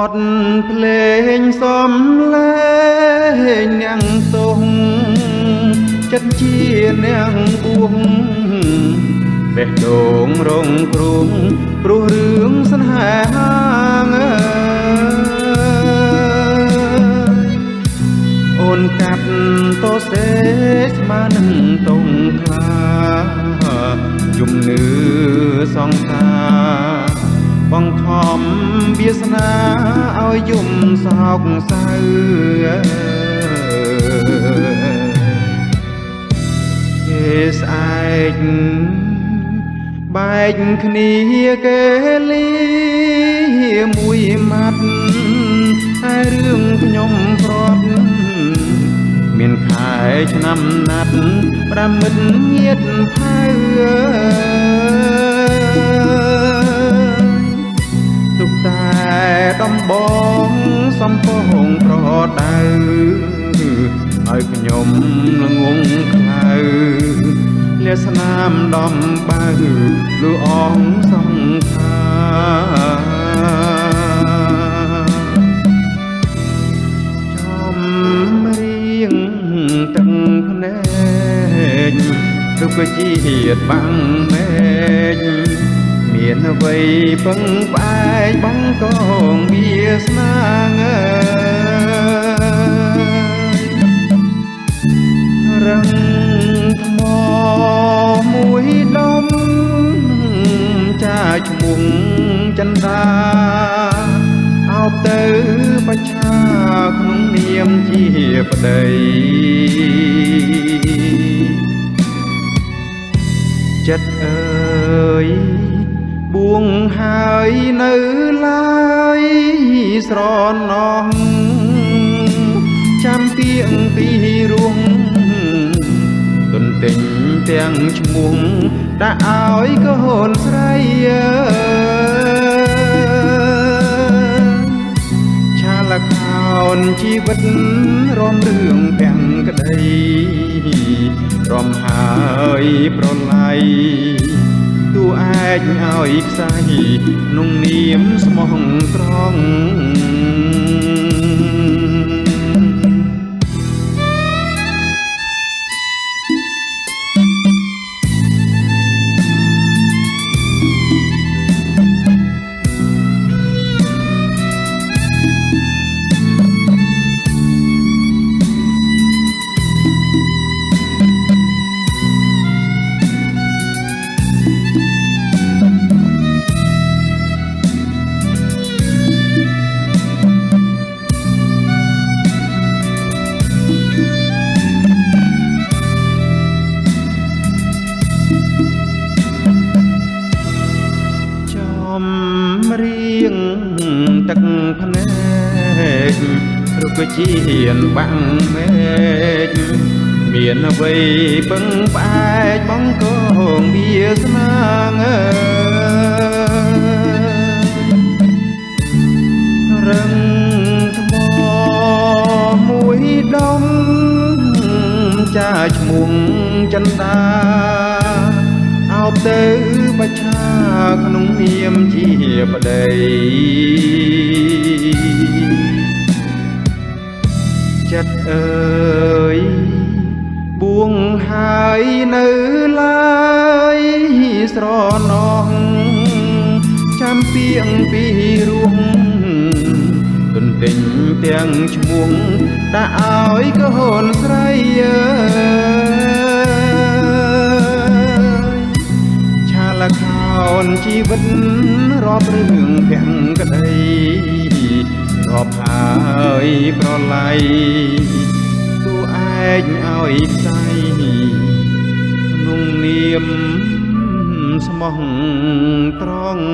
បទភ្លេងសំលេងនាងទងចិត្តជានាងបួងបេះដូងរងគ្រងព្រោះរឿងស្នេហាអូនកាត់តសេស្មើនឹងតងខ្លាជំនឿសង្សារបង្ខំវាសនាឲ្យយំសោកសៅគេស្អែកបែកគ្នាគេលាមួយម៉ាត់តែរឿងខ្ញុំប្រត់មានខែឆ្នាំណាត់ប្រាមិត្តញាតផៅទុកតែដំបងសំពងប្រដៅឲ្យខ្ញុំល្ងងខ្លៅលាស្នាមដំបៅលូអងសង្ខាចំរៀងទឹកភ្នែករុក្ខជាតិបាំងមេឃមានអ្វីពឹងផ្អែកបងកងវាសនាងើរឹងថ្មមួយដុំចាឈ្មោះចិន្តាអោបទៅបច្ឆាក្នុងនាមជាប្តីចិត្តអើយបួងហើយនៅឡើយស្រណោះចាំពីងពីរួងទន្ទិញទាំងឈ្មោះដាក់ឲ្យកូនស្រីឆាលខោនជីវិតរំរឿងទាំងក្តីរំហើយប្រឡ័យតួឯកឲ្យខ្សែក្នុងនាមស្មោះត្រង់រៀងទឹកភ្នែករុក្ខជាតិបាំងមេឃមានអ្វីពឹងផ្អែកបងកងវាសនាងើរឹងថ្មមួយដុំចាឈ្មោះចិន្តាអោបទៅបច្ឆាក្នុងនាមជាប្តីចិត្តអើយបួងហើយនៅឡើយស្រណោះចាំពីងពីរួងទន្ទិញទាំងឈ្មោះដាក់ឲ្យកូនស្រីលខោនជីវិតរាប់រឿងភាំងក្តីរាប់ហើយប្រឡ័យតួឯកឲ្យខ្សែក្នុងនាមស្មោះត្រង់